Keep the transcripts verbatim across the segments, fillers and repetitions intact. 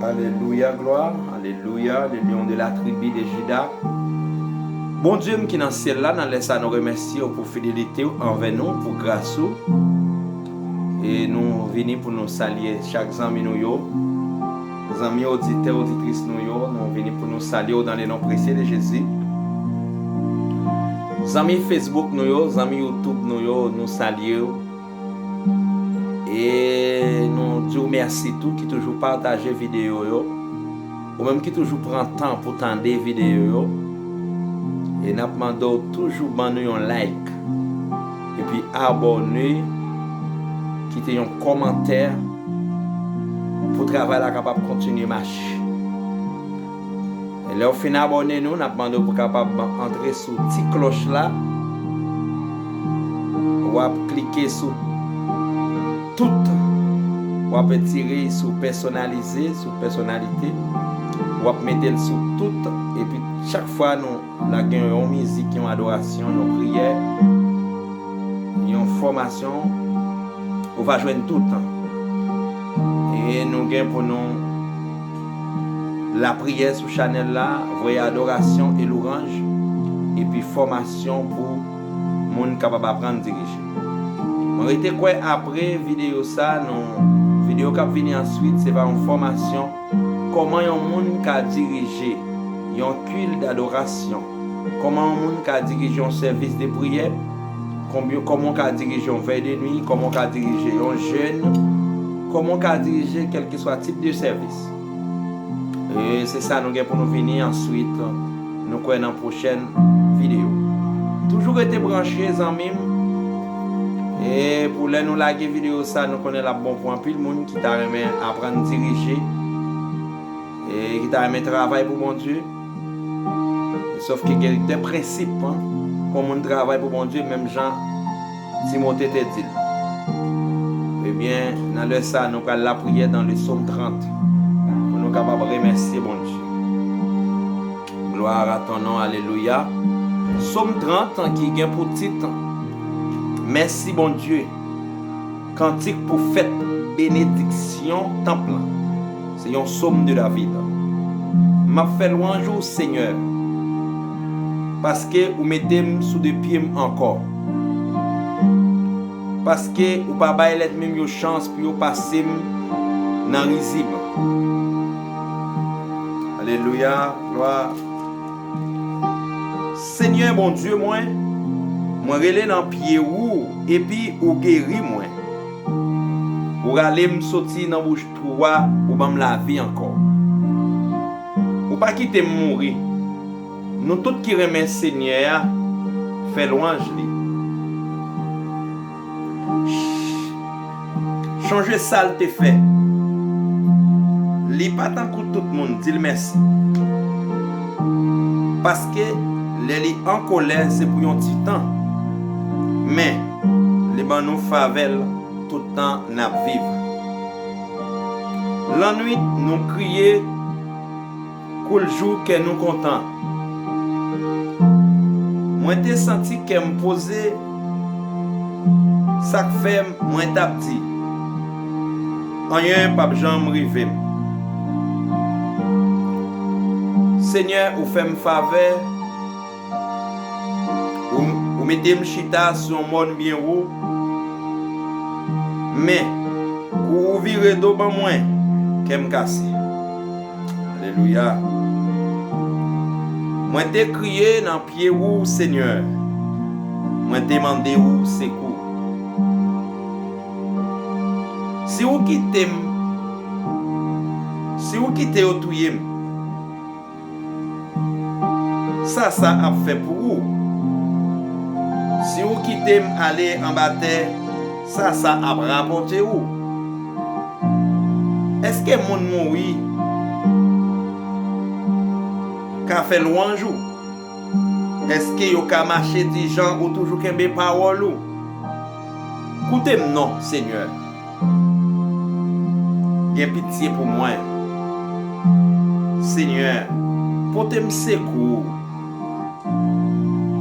Alelouya, glwa, alelouya, le lion de la tribu de Juda. Bondye m ki nan syèl la, nan lè sa nou remèsye w pou fidelite w anvè nou, pou gras ou. E nou vini pou nou salye chak zanmi nou yo, zanmi oditè, oditris nou yo, nou vini pou nou salye w dans le nom précieux de Jésus. Zanmi Facebook nou yo, zanmi YouTube nou yo, nou salye w. E nou di w mèsi tou ki toujou pataje videyo yo. Ou menm ki toujou pran tan pou tande videyo yo. E n ap mande w toujou ban nou yon like. Epi abòne, kite yon kòmantè pou travay la kapab kontinye mache. E lè w fin abòne nou, n ap mande w pou kapab antre sou ti klòch la. W ap klike sou tout. W ap etire sou pèsonalize, sou pèsonalite. W ap mete l sou tout. Epi chak fwa nou lage yon mizik, yon adorasyon, yon priyè, yon fòmasyon, ou va jwenn tout. E nou gen pou nou lapriyè sou chanèl la, voye adorasyon e lwanj, epi fòmasyon pou moun kapab aprann dirije. Mwen rete kwè apre videyo sa, nou, videyo k ap vini answit, se va yon fòmasyon kòman yon moun ka dirije yon culte d'adoration, kòman yon moun ka dirije yon sèvis de priyè, konbyen, kòman w ka dirije yon vèy de nwi, kòman w ka dirije yon jèn, kòman w ka dirije kèlkeswa tip de sèvis. E se sa nou gen pou nou vini answit, nou kwè nan pwochèn videyo. Toujou rete branche, zanmi m. E pou lè nou lage videyo sa, nou konnen l ap bon pou anpil moun ki ta renmen aprann dirije, e ki ta renmen travay pou Bondye. Sòf ke gen de prensip, an, pou moun travay pou Bondye, menm jan Timote te di l. Ebyen, nan lè sa, nou pral lapriyè dans le Psaume trant, pou nou kapab remèsye Bondye. Gloire à ton nom, alelouya. Sòm trant ki gen pou tit, Mèsi Bondye. Kantik pou fèt benediksyon tanp lan. Se yon sòm de David. M ap fè lwanj ou, Senyè, paske ou mete m sou de pye m ankò. Paske ou pa bay lènmi m yo chans pou yo pase m nan rizib. Alelouya, glwa. Senyè Bondye mwen, mwen rele nan pye ou, epi ou geri mwen. Ou rale m soti nan bouch twou a, ou ban m lavi ankò. Ou pa kite m mouri. Nou tout ki renmen Senyè a, fè lwanj li. Chonje sa l te fè. Li pa tankou tout moun, di l mèsi. Paske lè li an kolè, se pou yon ti tan. Men, li ban nou favè l tout tan n ap viv. Lannwit, nou kriye, kou l jou, kè nou kontan. Mwen te santi kè m poze, sa k fè mwen t ap di, anyen p ap janm rive m. Senyè, ou fè m favè, ou, ou mete m chita sou yon mòn byen wo, men, kou ou vire do ban mwen, kè m kase. Alelouya. Mwen te kriye nan pye ou, Senyè. Mwen te mande ou sekou. Si ou kite m, si ou kite yo touye m, sa sa ap fè pou ou? Si ou kite m ale anba tè, sa sa ap rapòte ou? Èske moun mouri ka fè lwanj ou? Èske yo ka mache di jan ou toujou kenbe pawòl ou? Koute m non, Senyè. Gen pitye pou mwen. Senyè, pote m sekou.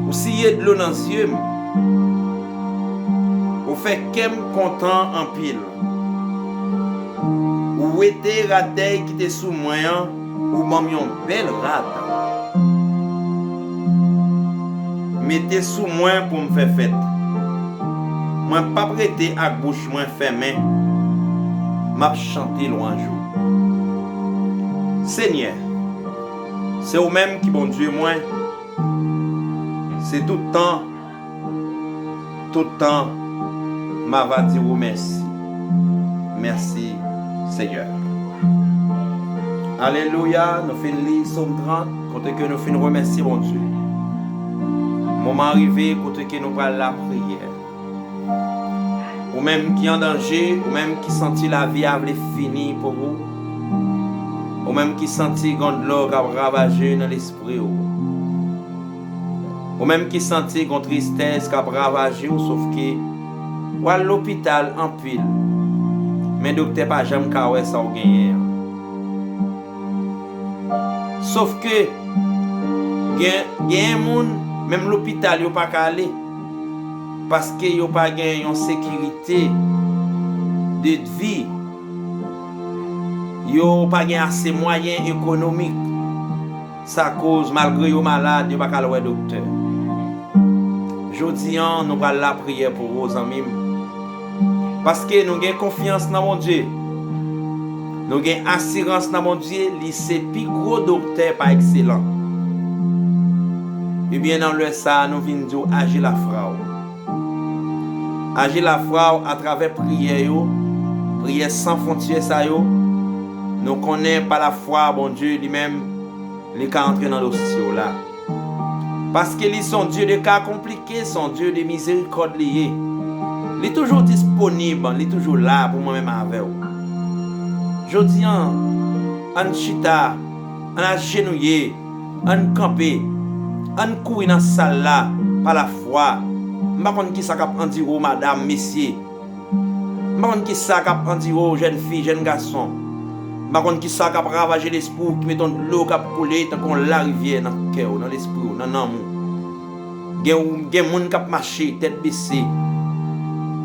Ou siye dlo nan zye m. Ou fè kè m kontan anpil. Ou Rete ratèy ki te sou mwen an, ou ban m yon bèl rad. Mete sou mwen pou m fè fèt. Mwen p ap rete ak bouch mwen fèmen. M ap chante lwanj ou. Senyè, se ou menm ki Bondye mwen. Se tout tan, tout tan, m ava di ou mèsi. Mèsi, Senyè. Alelouya, nou fin li Sòm trant, kote ke nou fin remèsye Bondye. Moman rive kote ke nou pral lapriyè. Ou menm ki an danje, ou menm ki santi lavi a vle fini pou ou, ou menm ki santi gannlò k ap ravaje nan lespri w, ou menm ki santi gon tristès k ap ravaje w, sòf ke w al lopital anpil, men doktè pa janm ka wè sa w genyen an. Sòf ke gen, gen moun, menm lopital yo pa ka ale, paske yo pa gen yon sekirite de vi, yo pa gen ase mwayen ekonomik. Sa koz, malgre yo malad, yo pa ka al wè doktè. Jodi an, nou pral lapriyè pou ou, zanmi m. Paske nou gen konfyans nan Bondye. Nou gen asirans nan Bondye, li se pi gwo doktè pa ekselan. Ebyen, nan lè sa a, nou vin di w aji lafwa w. Aji lafwa w atravè priyè yo, priyè san fwontyè sa yo. Nou konnen pa lafwa, Bondye li menm, li ka antre nan dosye w la. Paske li se yon Dye de ka konplike, se yon Dye de mizerikòd li ye. Li toujou disponib, li toujou la pou mwen menm avè w. Jodi an, ann chita, ann ajenouye, ann kanpe, ann kouri nan sal la pa lafwa. M pa konn kisa k ap andire w, madanm, mesye. M pa konn kisa k ap andire w, jèn fi, jèn gason. M pa konn kisa k ap ravaje lespri w, ki mete yon dlo k ap koule tankou yon larivyè nan kè w, nan lespri w, nan nanm ou. Gen, gen moun k ap mache tèt bese.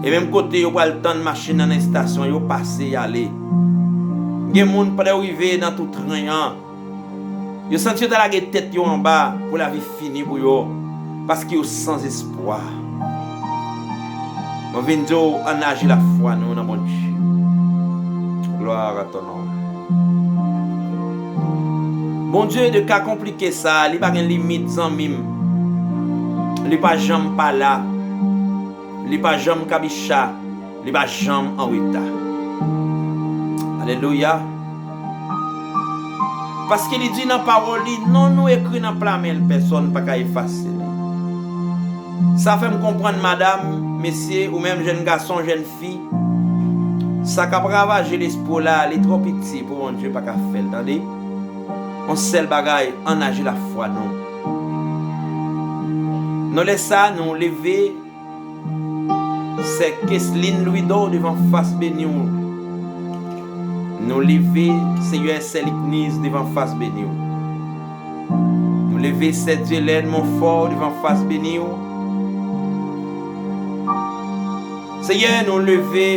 E menm kote yo pral tann machin nan, nan estasyon, yo pase, y ale. Gen moun, pandan yo rive nan tou tren an, yo santi yo ta lage tèt yo anba pou lavi fini pou yo, paske yo san espwa. Mwen vin di w, ann aji lafwa nou nan Bondye. Gloire à ton nom. Bondye de ka konplike sa a, li pa gen limit, zanmi m. Li pa janm pa la. Li pa janm kabicha. Li pa janm an reta. Alelouya. Paske li di nan pawòl li, non nou ekri nan pla men l, pèsonn pa ka efase li. Sa fè m konprann, madanm, mesye, ou menm jèn gason, jèn fi, sa k ap ravaje lespri w la, li twò piti pou Bondye pa ka fè l, tande. Yon sèl bagay, ann aji lafwa nou. Nan lè sa, nou leve, Sè Keslin Louidor devan fas beni w. Nou leve, Seyè, Sè Likniz devan fas beni w. Nou leve, Sè Dyelèn Monfò devan fas beni w. Seyè, nou leve,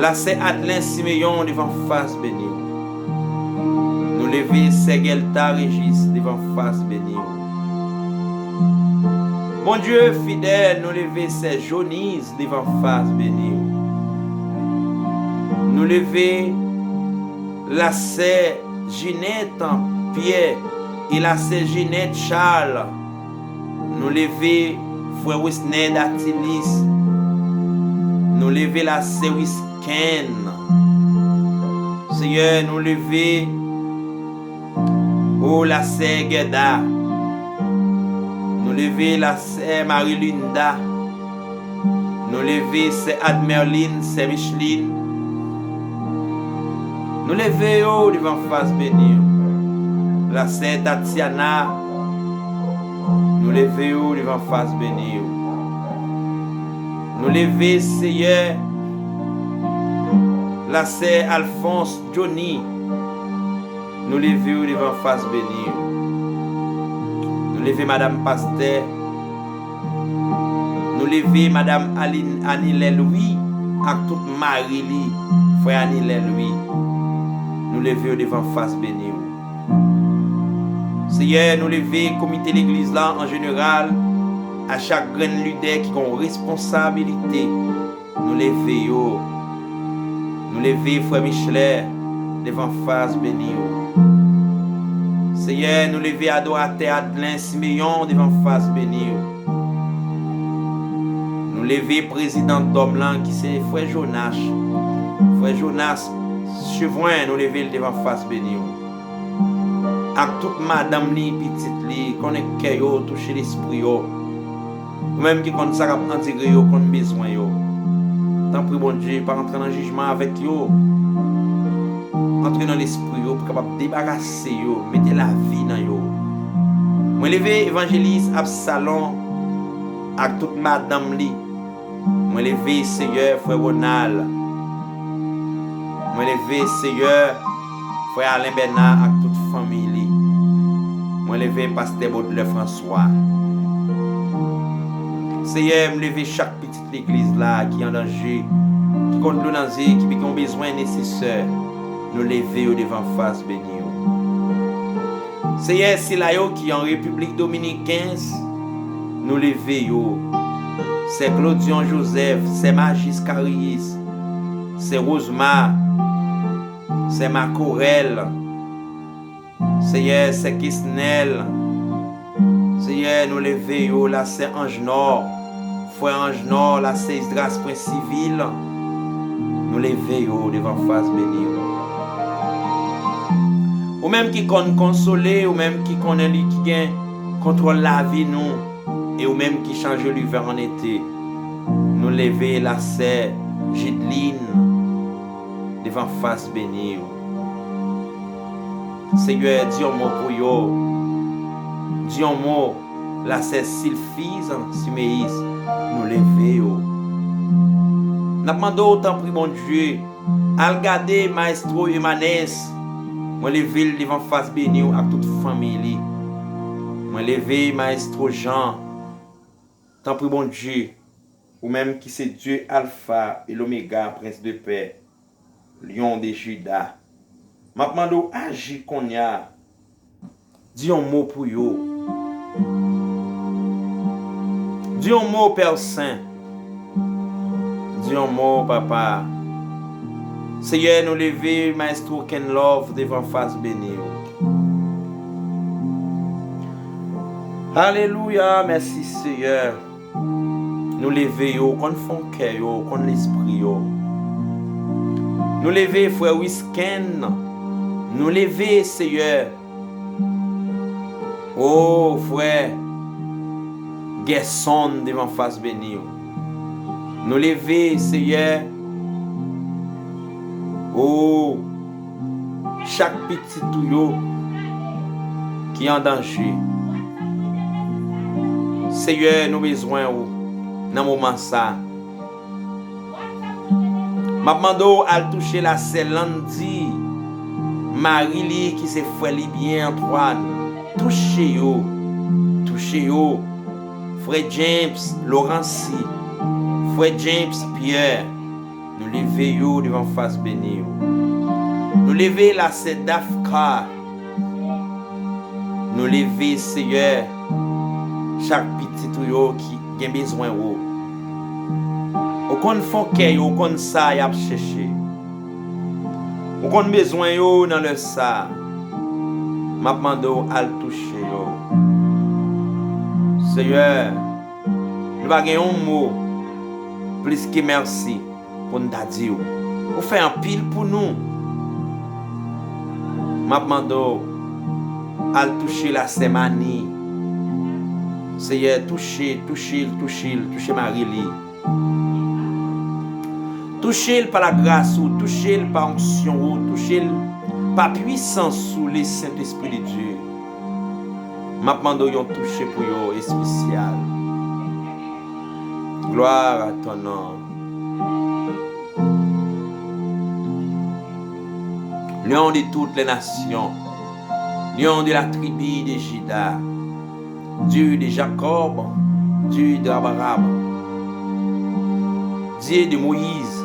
la Sè Adlen Simeyon devan fas beni w. Nou leve, Sè Gèlta Rejis devan fas beni w. Bondye fidèl, nou leve, Sè Joniz devan fas beni w. Nou leve, la Sè Jinèt Pyè e la Sè Jinèt Chal. Nou leve, frè Wesnèd Atilis. Nou leve, la Sè Wiskenn. Seyè, nou leve, o la Sè Gèda. Nou leve, la Sè Marilinda. Nou leve, Sè Admerlin, Sè Michlin. Nou leve yo devan fas beni w. La Sè Tatiana. Nou leve yo devan fas beni w. Nou leve, Seyè, la Sè Alfons Johnny. Nou leve yo devan fas beni w. Nou leve, madanm pastè. Nou leve, madanm Aline, Anilè Louis. ak tout mari li, frè Anilè Lwi. Nou leve yo devan fas beni w. Seyè, nou leve komite legliz la an jeneral, a chak grenn lidè ki gen yon responsabilite. Nou leve yo. Nou leve frè Michelè devan fas beni w. Seyè, nou leve adoratè Adlen Simeyon devan fas beni w. Nou leve prezidan dòm lan ki se frè Jonas. Frè Jonas Chevren, nou leve l devan fas beni w. Ak tout madanm li, pitit li, konnen kè yo, touche lespri yo. Ou menm ki konn sa k ap andire yo, konn bezwen yo. Tanpri Bondye, pa rantre nan jijman avèk yo. Antre nan lespri yo pou kapab debarase yo, mete lavi nan yo. Mwen leve evanjelis Absalon ak tout madanm li. Mwen leve Seyè frè Ronald. Mwen leve Seyè frè Alen Bèna ak tout fanmi li. Mwen leve pastè Baudelaire François. Seyè, m leve chak pitit legliz la ki an danje, ki konn dlo nan zye, ki gen yon bezwen nesesè. Nou leve yo devan fas beni w. Seyè, sila yo ki an Repiblik Dominikens, nou leve yo. Sè Claudion Joseph, sè Majis Kariyis, sè Rosemar, sè Makorèl, Seyè, sè Kesnèl, Seyè, nou leve yo, la sè Anjnò, frè Anjnò, la sè Isdras, prens sivil, nou leve yo devan fas beni w. Ou menm ki konn konsole, ou menm ki konnen li ki gen kontwòl lavi nou, e ou menm ki chanje liven an ete, nou leve la sè Jidlin devan fas beni w. Seyè, di yon mo pou yo. Di yon mo, la sè Silfiz Simeyis, nou leve yo. N ap mande w, tanpri, Bondye, al gade Maestro Emanès. Mwen leve l devan fas beni w ak tout fanmi li. Mwen leve Maestro Jean. Tanpri, Bondye, ou menm ki se Dye Alfa e Lomega, Prens de pè, Lyon de Juda. M ap mande w aji kounye a. Di yon mo pou yo. Di yon mo, Pè Sen. Di yon mo, Papa. Seyè, nou leve Maestro Ken Love devan fas beni w. Alelouya, mèsi Seyè. Nou leve yo, ou konn fon kè yo, ou konn lespri yo. Nou leve frè Wisken, nou leve Seyè. O frè Gèson devan fas beni w. Nou leve Seyè. O chak pitit ou yo ki an danje. Seyè, nou bezwen ou nan moman sa. M ap mande w al touche la sè Landy, mari li ki se frè Libyen Antoine. Touche yo. Touche yo. Frè James Lorancy, frè James Pierre, nou leve yo devan fas beni w. Nou leve la sè Dafka. Nou leve, Seyè, chak pitit ou yo ki gen bezwen ou. Ou konn fon kè yo, ou konn sa y ap chèche. Ou konn bezwen yo nan lè sa. M ap mande w al touche yo. Seyè, nou pa gen yon mo plis ke mèsi pou n ta di w. Ou fè anpil pou nou. M ap mande w al touche la sè Mani. Seyè, touche, touche l, touche l, touche mari li. Touche l pa lagras ou, touche l pa onksyon ou, touche l pa pwisans ou, le Sentespri de Dye. M ap mande w yon touche pou yo espesyal. Gloire à ton nom. Lion de toutes les nations, Lion de la tribu de Juda, Dieu de Jacob, Dieu d'Abraham, Dieu de Moïse,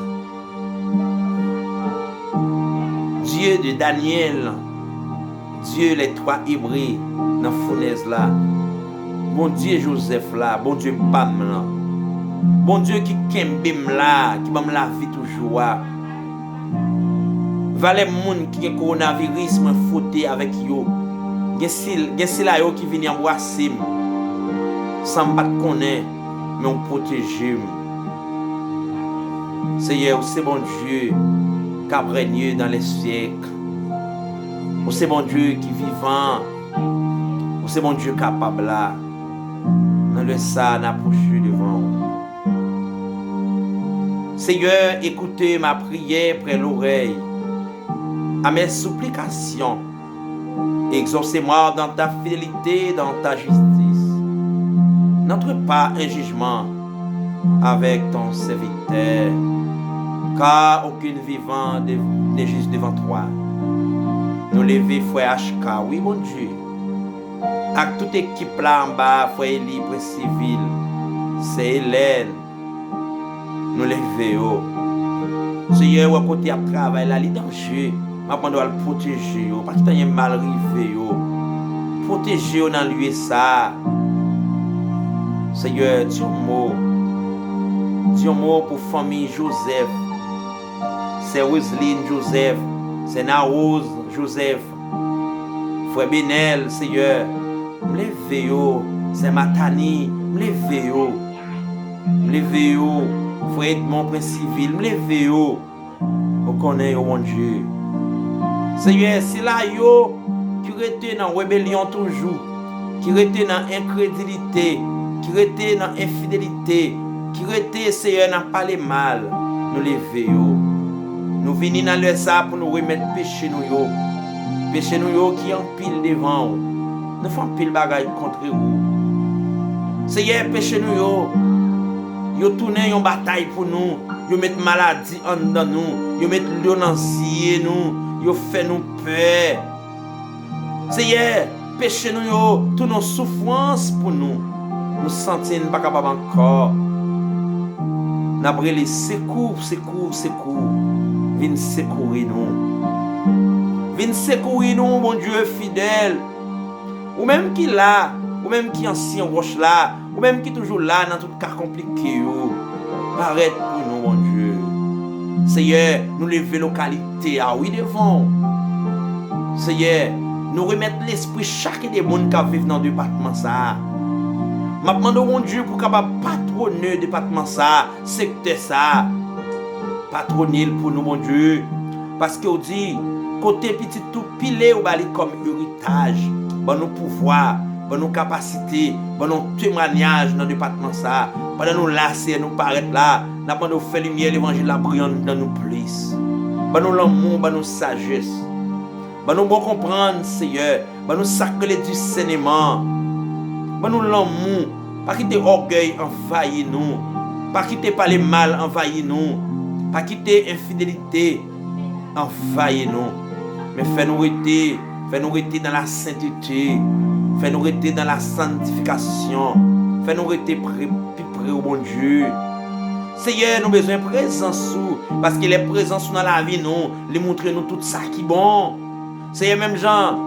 Dye de Danyèl, Dye lè twa Ebre nan founèz la, Bondye Jozèf la, Bondye pa m lan, Bondye ki kenbe m la, ki ban m lavi toujou a. Valè moun ki gen kowonaviris, mwen fwote avèk yo. Gen sil, gen sila yo ki vini anbrase m san m pa t konnen, men w pwoteje m. Seyè, ou se Bondye k ap règne dans les siècles. Ou se Bondye ki vivan. Ou se Bondye kapab la. Nan lè sa a, n apwoche devan ou. Seyè, écoutez ma prière, près l'oreille à mes supplications. Exaucez-moi dans ta fidélité, dans ta justice. N'entre pas en jugement avec ton serviteur, car aucun vivant de- n'est juste devant toi. Nou leve frè H K, wi Bondye. Ak tout ekip la anba, frè Eli, Prens Sivil, sè Elèn, nou leve yo. Seyè, wè kote y ap travay la, li danje. M ap mande w al pwoteje yo. Pa kite anyen mal rive yo. Pwoteje yo nan lye sa a. Seyè, di yon mo. Di yon mo pou fanmi Jozèf. Sè Roseline Jozèf, sè Narose Jozèf, frè Benèl, Seyè, m leve yo, sè Matani, m leve yo, m leve yo, frè Edmond Prensivil, m leve yo, ou konnen yo, Bondye. Seyè, sila yo ki rete nan rebelyon toujou, ki rete nan enkredilite, ki rete nan enfidelite, ki rete, Seyè, nan pale mal, nou leve yo. Nou vini nan lè sa a pou nou remèt peche nou yo. Peche nou yo ki anpil devan ou. Nou fè anpil bagay kontre ou. Seyè, peche nou yo, yo tounen yon batay pou nou. Yo met maladi anndan nou. Yo met dlo nan zye nou. Yo fè nou pè. Seyè, peche nou yo tounen yon soufrans pou nou. Nou santi n pa kapab ankò. N ap rele sekou, sekou, sekou. Vin sekouri nou. Vin sekouri nou, Bondye fidèl. Ou menm ki la, ou menm ki ansyen wòch la, ou menm ki toujou la nan tout ka konplike yo. Parèt pou nou, Bondye. Seyè, nou leve lokalite a, wi, devan w. Seyè, nou remèt lespri chak de moun k ap viv nan depatman sa a. M ap mande w, Bondye, pou w kapab patwone depatman sa a, sektè sa a. Patwone l pou nou, Bondye. Paske w di, kote pitit ou pile, ou ba li kòm eritaj. Ban nou pouvwa, ban nou kapasite, ban nou temwanyaj nan depatman sa a. Pandan nou la, Seyè, nou parèt la, n ap mande w fè limyè levanjil la briyan anndan nou plis. Ban nou lanmou, ban nou sajès. Ban nou bon konprann, Seyè. Ban nou sa k rele disèneman. Ban nou lanmou. Pa kite ògèy anvayi nou. Pa kite pale mal anvayi nou. Pa kite enfidelite anvayi nou. Men fè nou rete, fè nou rete nan lasentete. Fè nou rete nan lasantifikasyon. Fè nou rete pre, pi pre w, Bondye. Seyè, nou bezwen prezans ou, paske lè prezans ou nan lavi nou, li moutre nou tout sa ki bon. Seyè, menm jan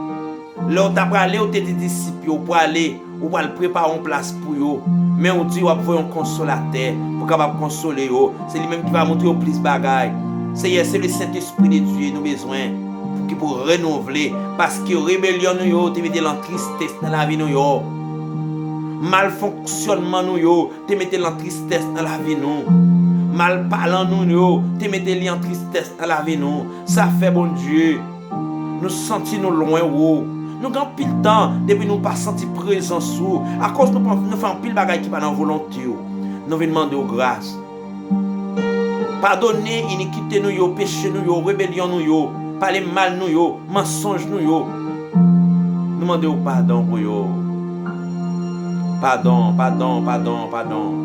lè w ta prale, w te di disip yo, w prale, ou pral prepare yon plas pou yo. Men w di w ap voye yon konsolatè pou kapab konsole yo. Se li menm ki va montre yo plis bagay. Seyè, se le Sentespri de Dye nou bezwen pou ki pou renouvle, paske rebelyon nou yo te mete l an tristès nan lavi nou yo. Malfonksyònman nou yo te mete l an tristès nan lavi nou. Mal palan nou yo te mete li an tristès nan lavi nou. Sa fè, Bondye, nou santi nou lwen ou. Nou gen anpil tan depi nou pa santi prezans ou, akoz nou pa, nou fè anpil bagay ki pa nan volonte w. Nou vin mande w gras. Padone inikite nou yo, peche nou yo, rebelyon nou yo, pale mal nou yo, mansonj nou yo. Nou mande w padon pou yo. Padon, padon, padon, padon.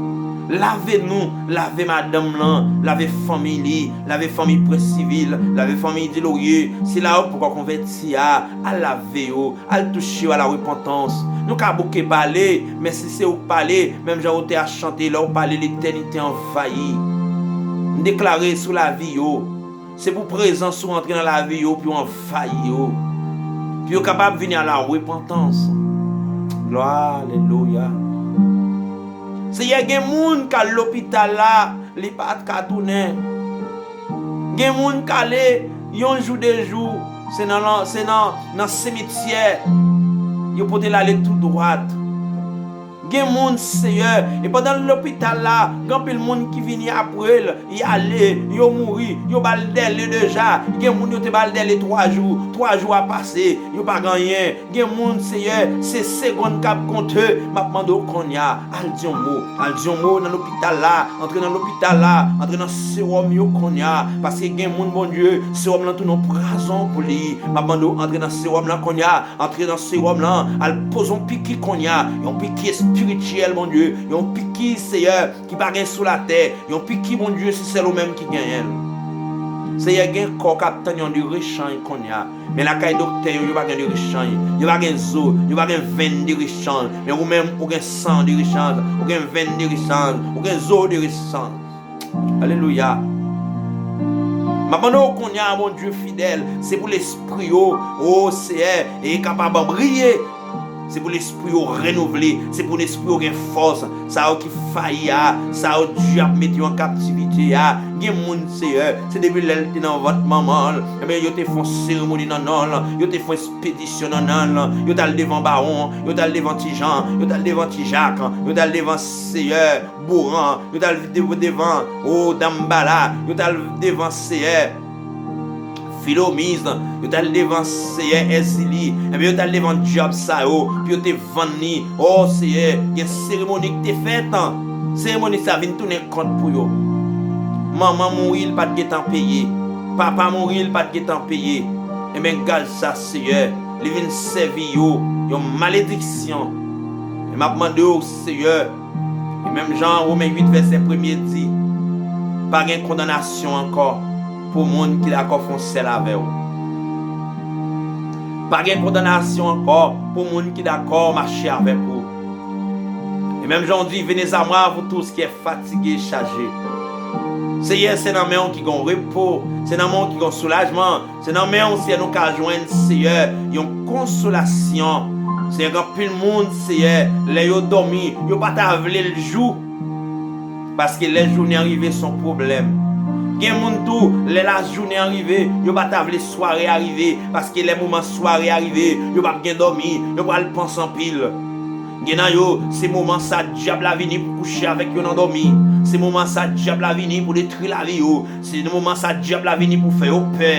Lave nou, lave madanm lan, lave fanmi li, lave fanmi Prens Sivil, lave fanmi Dilorye. Sila yo poko konvèti a, al lave yo, al touche yo a la repantans. Nou ka bouke pale, men si se ou k pale, menm jan wotè a chante, lè w pale, letènite anvayi. M deklare sou lavi yo, Se pou prezans ou antre nan lavi yo, pou yo anvayi yo. Pou yo kapab vini a la repantans. Glwa, alelouya. Seyè, gen moun k al lopital la, li pa t ka tounen. Gen moun k ale yon jou, de jou, se nan, se nan, nan simityè yo pote l ale tou dwat. Gen moun, Seyè, e pandan l lopital la, gen anpil moun ki vini apre l, y ale, yo mouri, yo ba l dèle deja. Gen moun yo te ba l dèle twa jou, twa jou a pase, yo pa gen anyen. Gen moun, Seyè, se segonn k ap konte. M ap mande w kounye a, al di yon mo, al di yon mo nan lopital la, antre nan lopital la, antre nan sewòm yo kounye a, paske gen moun, Bondye, sewòm lan tounen yon pwazon pou li. M ap mande w antre nan sewòm lan kounye a, antre nan sewòm lan, al poze yon piki kounye a, yon piki espirityèl, Bondye, yon piki, Seyè, ki pa gen sou latè, yon piki, Bondye, se sèl ou menm ki genyen l. Seyè, gen kò k ap tann yon de rechanj kounye a. Men lakay doktè yo, yo pa gen de rechanj. Yo pa gen zo, yo pa gen venn de rechanj. Men ou menm, ou gen san de rechanj, ou gen venn de rechanj, ou gen zo de rechanj. Alelouya. M ap mande w kounye a, Bondye fidèl, se pou lespri yo, o Seyè, e kapab briye. Se pou lespri yo renouvle, se pou lespri yo gen fòs. Sa yo ki fayi a, sa yo Dye ap mete yo an kaptivite a. Gen moun, Seyè, se depi lè l te nan vant manman l, ebyen, yo te fè yon seremoni nan non l, yo te fè yon espedisyon nan non l, yo t al devan bawon, yo t al devan ti Jan, yo t al devan ti Jak, yo t al devan, Seyè, Boran, yo t al de-, devan, o, Danmbala, yo t al devan, Seyè, Filomiz, yo t al devan, Seyè, Èzili, ebyen, yo t al devan dyab sa yo, pou yo te vann li. O, Seyè, gen seremoni ki te fèt, seremoni sa vin tounen kont pou yo. Manman mouri, li pa t gentan peye. Papa mouri, li pa t gentan peye. Ebyen, gaz sa, Seyè, li vin sèvi yo yon malediksyon. E m ap mande w, Seyè, e menm jan Women uit vèsè premye di, pa gen kondanasyon ankò pou moun ki dakò fè yon sèl avè w. Pa gen kondanasyon ankò pou moun ki dakò mache avèk ou. E menm jan w di, venez à moi, vous tous qui êtes fatigués, chargés. Seyè, se nan men w ki gen repo, se nan men w ki gen soulajman, se nan men w, Seyè, nou ka jwenn, Seyè, yon konsolasyon. Seyè, gen anpil moun, Seyè, lè yo dòmi, yo pa ta vle l jou. Paske lè jounen an rive, se yon pwoblèm. Gen moun tou, lè lajounen an rive, yo pa ta vle sware a rive, paske lè moman sware a rive, yo p ap gen dòmi, yo pral panse anpil. Gen nan yo, se moman sa dyab la vini pou kouche avèk yo nan dòmi. Se moman sa dyab la vini pou detwi lavi yo. Se moman sa dyab la vini pou fè yo pè.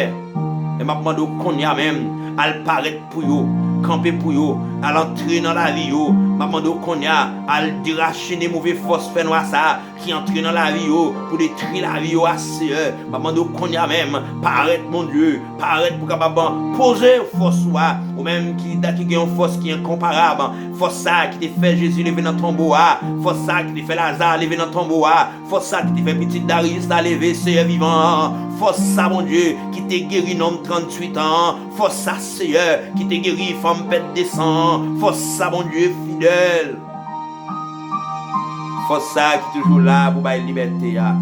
E m ap mande w kounye a menm, al parèt pou yo, kanpe pou yo, al antre nan lavi yo. M ap mande w kounye a, al derachine move fòs fènwa sa a ki antre nan lavi yo pou detwi lavi yo a, Seyè. M ap mande w kounye a menm, parèt, Bondye, parèt pou kapab poze fòs ou a, ou menm ki, ki gen yon fòs ki enkonparab. Fòs sa a ki te fè Jezi leve nan tonbo a, fòs sa a ki te fè Laza leve nan tonbo a, fòs sa a ki te fè pitit Dariyis la leve, Seyè vivan an. Fòs sa, Bondye, ki te geri nonm tranntuit an, fòs sa, Seyè, ki te geri fanm pèt de san an, fòs sa, Bondye fidèl. Fòs sa a ki toujou la pou bay libète a.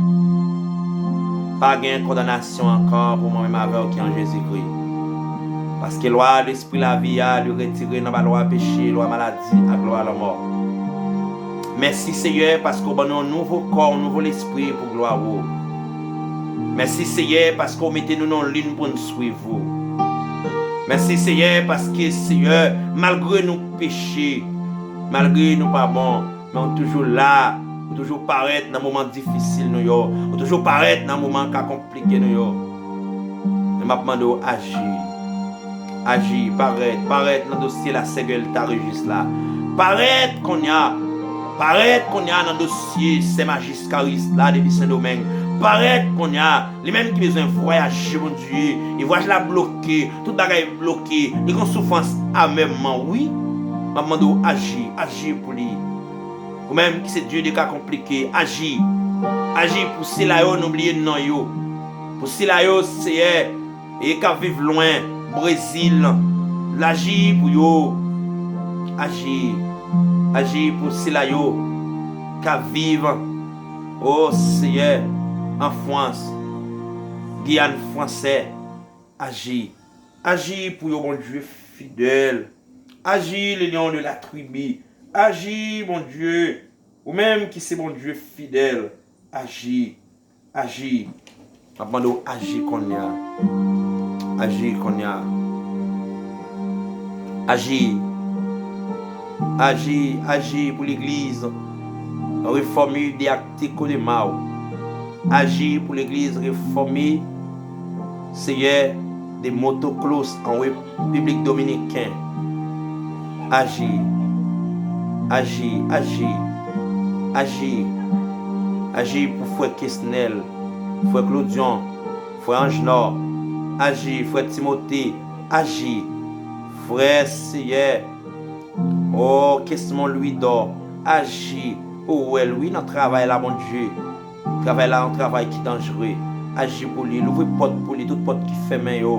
Pa gen kondanasyon ankò pou mwen menm avè w ki an Jezikri. Paske lwa Lespri lavi a, li retire n anba lwa peche, lwa maladi ak lwa lanmò. Mèsi, Seyè, paske w ban nou yon nouvo kò, yon nouvo lespri pou glwa ou. Mèsi, Seyè, paske w mete nou nan yon liy pou n swiv ou. Mèsi, Seyè, paske, Seyè, malgre nou peche, malgre nou pa bon, men ou toujou la, ou toujou parèt nan moman difisil nou yo, ou toujou parèt nan moman ka konplike nou yo. Men m ap mande w aji. Aji, parèt, parèt nan dosye la sè Guelta Régis la. Parèt kounye a. Parèt kounye a nan dosye sè Majis Karis la depi Sendomeng. Parèt kounye a. Li menm ki bezwen vwayaje, Bondye. E vwayaj la bloke. Tout bagay bloke. Li gen soufrans amèman, wi. M ap mande w aji, aji pou li. Ou menm ki se Dye de ka konplike, aji. Aji pou sila yo nou bliye non yo. Pou sila yo, Seyè, e k ap viv lwen, Brezil, laji pou yo. Aji. Aji pou sila yo k ap viv, o Seyè, an Frans. Giyàn Fransè, aji. Aji pou yo, Bondye fidèl. Aji, le lion de la tribi. Aji, Bondye, ou menm ki se Bondye fidèl. Aji, aji. M ap mande w aji kounye a. Aji kounye a. Aji. Aji, aji pou legliz Reformi de Actico de Mau. Aji pou legliz Reformi, Seyè, de Motoclose an Repiblik Dominiken. Aji, aji, aji, aji, aji pou frè Kesnel, frè Claudion, frè Angenor, aji, frè Timote, aji, frè Seyè, o Kesmon Lwidò, aji, ou wè l wi nan travay la, Bondye. Travay la, yon travay ki danjere. Aji pou li, louvri pòt pou li, tout pòt ki fèmen yo,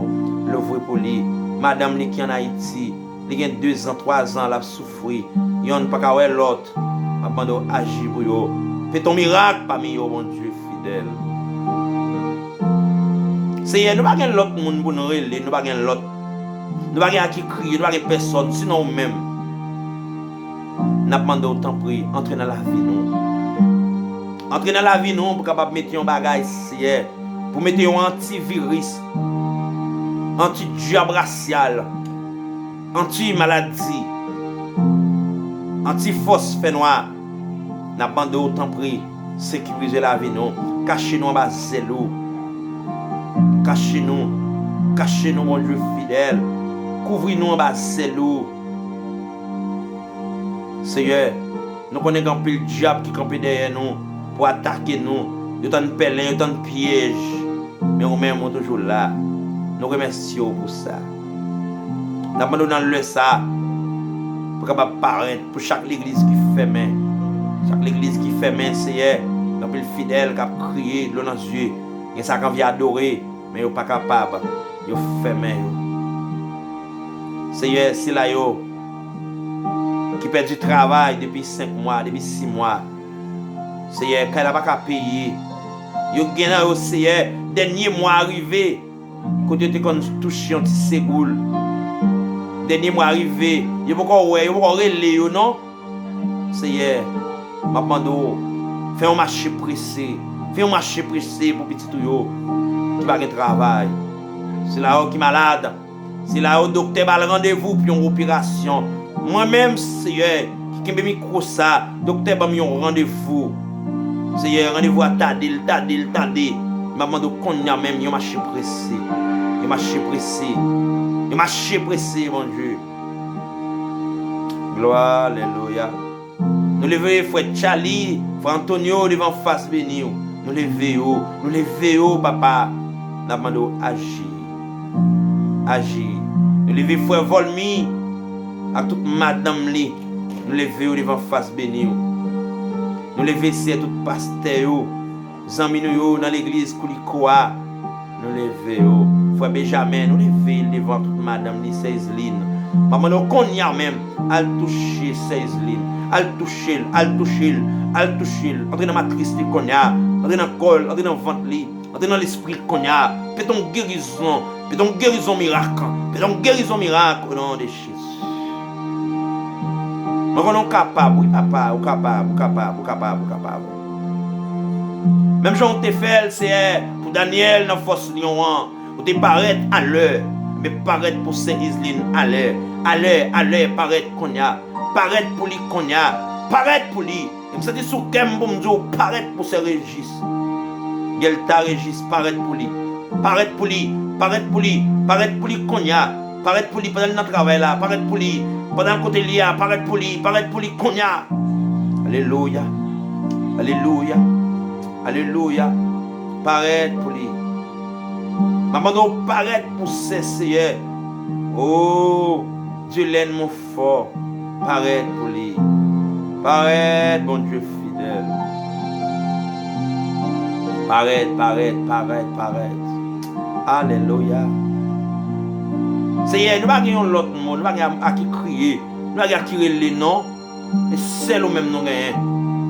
louvri pou li. Madanm li ki ann Ayiti, li gen dezan, twazan, l ap soufri. Yonn pa ka wè lòt. M ap mande w aji pou yo. Fè yon mirak pami yo, Bondye fidèl. Seyè, nou pa gen lòt moun pou nou rele, nou pa gen lòt. Nou pa gen a ki kriye, nou pa gen pèsòn, sinon ou menm. N ap mande w, tanpri, antre nan lavi nou. Antre nan lavi nou pou kapab mete yon bagay, Seyè, pou mete yon antiviris, anti-dyab rasyal, anti-maladi, anti-fòs fènwa. N ap mande w, tanpri, sekirize lavi nou. Kache nou anba zèl ou. Kache nou. Kache nou, Bondye fidèl. Kouvri nou anba zèl ou. Seyè, nou konnen gen anpil dyab ki kanpe dèyè nou pou atake nou. Yo tann pèlen, yo tann pyèj. Men ou menm, ou toujou la. Nou remèsye w pou sa. N ap mande w nan lè sa a, pou kapab parèt pou chak legliz ki fèmen. Chak legliz ki fèmen, Seyè, gen anpil fidèl k ap kriye dlo nan zye. Gen sa k anvi adore, men yo pa kapab. Yo fèmen yo. Seyè, sila yo ki pèdi travay depi senk mwa, depi sis mwa. Seyè, kay la pa ka peye. Yo gen nan yo, Seyè, dènye mwa rive. Kote yo te konn touche yon ti segoul. Dènye mwa rive, yo poko wè, yo poko rele yo non. Seyè, m ap mande w, fè yon mache prese. Fè yon mache prese pou pitit ou yo ki pa gen travay. Sila yo ki malad, sila yo doktè ba l randevou pou yon operasyon. Mwen menm, Seyè, ki kenbe mikwo sa, doktè ban m yon randevou. Seyè, randevou a tade l, tade l, tade. M ap mande w kounye a menm, yon mache prese. Yon mache prese. Yon mache prese, Bondye. Glwa, alelouya. Nou leve frè Charlie, frè Antonio devan fas beni w. Nou leve yo, nou leve yo, papa. N ap mande w aji. Aji. Nou leve frè Volmy ak tout madanm li. Nou leve yo devan fas beni w. Nou leve, Seyè, tout pastè yo, zanmi nou yo nan legliz Kouliko a. Nou leve yo. Frè Benjamin, nou leve l devan tout madanm li, sè Iseline. M ap mande w kounye a menm, al touche sè Iseline. Al touche l, al touche l, al touche l. Antre nan matris li kounye a. Antre nan kò l, antre nan vant li. Antre nan lespri l kounye a. Pete yon gerizon. Pete yon gerizon mirak. Pete yon gerizon mirak, o non de Jezi. Mwen konnen w kapab, wi, papa. Ou kapab, ou kapab, ou kapab, ou kapab. Menm jan w te fè l, Seyè, pou Daniel nan fòs lyon an, ou te parèt alè. Men parèt pou sè Iseline alè. Alè, alè, parèt kounye a. Parèt pou li kounye a. Parèt pou li. E m santi sou kè m pou m di w parèt pou sè Rejis. Gelta Rejis, parèt pou li. Parèt pou li. Parèt pou li. Parèt pou li kounye a. Parèt pou li pandan l nan travay la. Parèt pou li pandan l kote li a. Parèt pou li. Parèt pou li kounye a. Alelouya. Alelouya. Alelouya. Parèt pou li. M ap mande w parèt pou sè Seyè. O, Dilèn, mon fò, parèt pou li. Parèt, Bondye fidèl. Parèt, parèt, parèt, parèt. Alelouya. Seyè, nou pa gen yon lòt mo, nou pa gen a, a ki kriye, nou pa gen a ki rele non. E sèl ou menm nou genyen.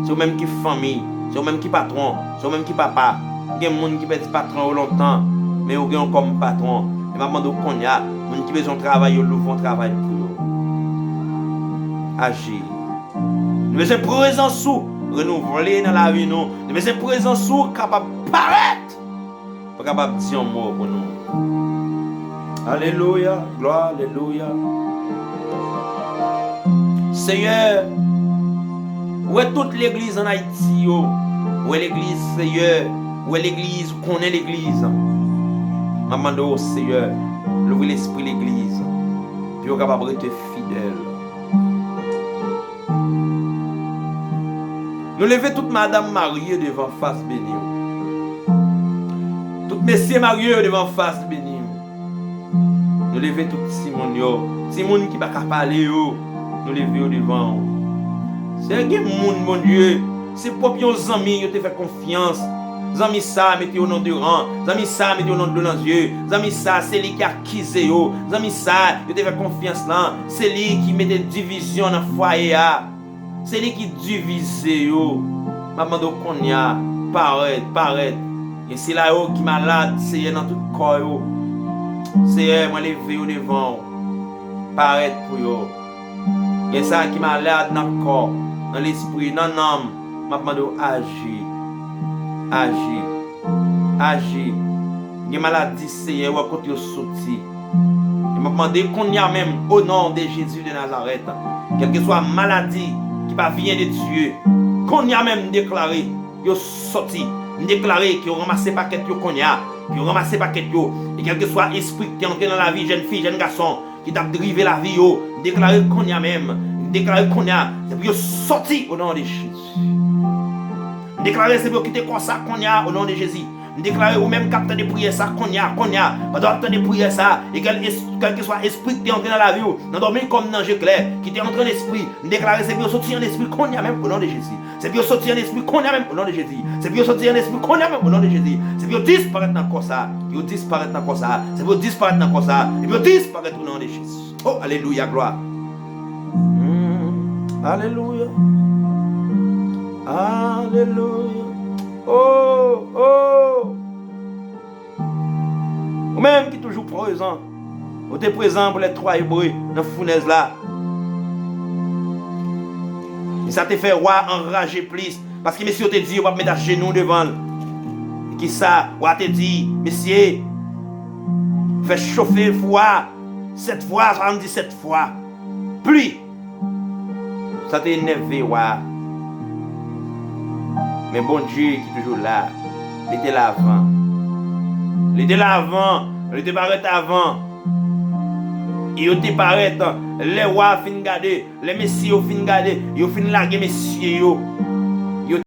Se ou menm ki fanmi, se ou menm ki patwon, se ou menm ki papa. Gen moun ki pèdi patwon yo lontan. Men yo gen w kòm patwon. E m ap mande w kounye a, moun ki bezwen yon travay, yo louvri yon travay pou yo. Aji. Nou bezwen prezans ou renouvle nan lavi nou. Nou bezwen prezans ou kapab parèt. Pou kapab di yon mo pou nou. Alelouya, glwa, alelouya. Seyè, ou wè tout legliz ann Ayiti yo. Ou wè legliz, Seyè. Ou wè legliz, ou konnen legliz. M ap mande w, Seyè, louvri lespri legliz. Pou yo kapab rete fidèl. Nou leve tout madanm marye devan fas beni w. Tout mesye marye yo devan fas beni w. Nou leve tout timoun yo. Timoun ki pa ka pale yo, nou leve yo devan w. Seyè, gen moun, Bondye, se pwòp yon zanmi yo te fè konfyans. Zanmi sa a mete yo nan deran. Zanmi sa a mete yo nan dlo nan zye. Zanmi sa a, se li ki akize yo. Zanmi sa a, yo te fè konfyans lan, se li ki mete divizyon nan fwaye a. Se li ki divize yo. M ap mande w kounye a, parèt, parèt. Gen sila yo ki malad, Seyè, nan tout kò yo. Seyè, mwen leve yo devan w. Parèt pou yo. Gen sa ki malad nan kò, nan lespri, nan nanm. M ap mande w aji. Aji. Aji. Gen maladi, Seyè, wè kote yo soti. E m ap mande kounye a menm, o non de Jezi de Nazarèt, kèlkeswa maladi ki pa vyen de Dye, kounye a menm m deklare yo soti. M deklare ke yo ranmase pakèt yo kounye a, ke yo ranmase pakèt yo. E kèlkeswa espri ki te antre nan lavi jèn fi, jèn gason, ki t ap drive lavi yo, m deklare kounye a menm, m deklare kounye a, se pou yo soti o non de Jezi. M deklare se pou yo kite kò sa kounye a o non de Jezi. M deklare ou menm k ap tande priyè sa kounye a, kounye a, pandan w ap tande priyè sa, e kèl es-, kèlkeswa espri ki te antre nan lavi w, nan dòmi kòm nan je klè, ki te antre an espri, m deklare se pou yo soti an espri kounye a menm o non de Jezi. Se pou yo soti an espri kounye a menm o non de Jezi. Se pou yo soti an espri kounye a menm o non de Jezi. Se pou yo disparèt nan kò sa. Yo disparèt nan kò sa. Se pou yo disparèt nan kò sa. E pou yo disparèt o non de Jezi. Oh, alelouya, glwa. Mm, alelouya. Alelouya. Oh, oh. Ou menm ki toujou prezan. Ou te prezan pou lè twa Ebre nan founèz la. E sa te fè wa anraje plis. Paske mesye yo te di yo p ap met ajenou devan l. E kisa wa te di? Mesye, fè chofe fou a sèt fwa, sa vle di sèt fwa. Pli. Sa te enève wa a. Men Bondye ki toujou la, li te la avan. Li te la avan, li te parèt avan. E yo te parèt, lè wa a fin gade, lè mesye yo fin gade, yo fin lage mesye yo.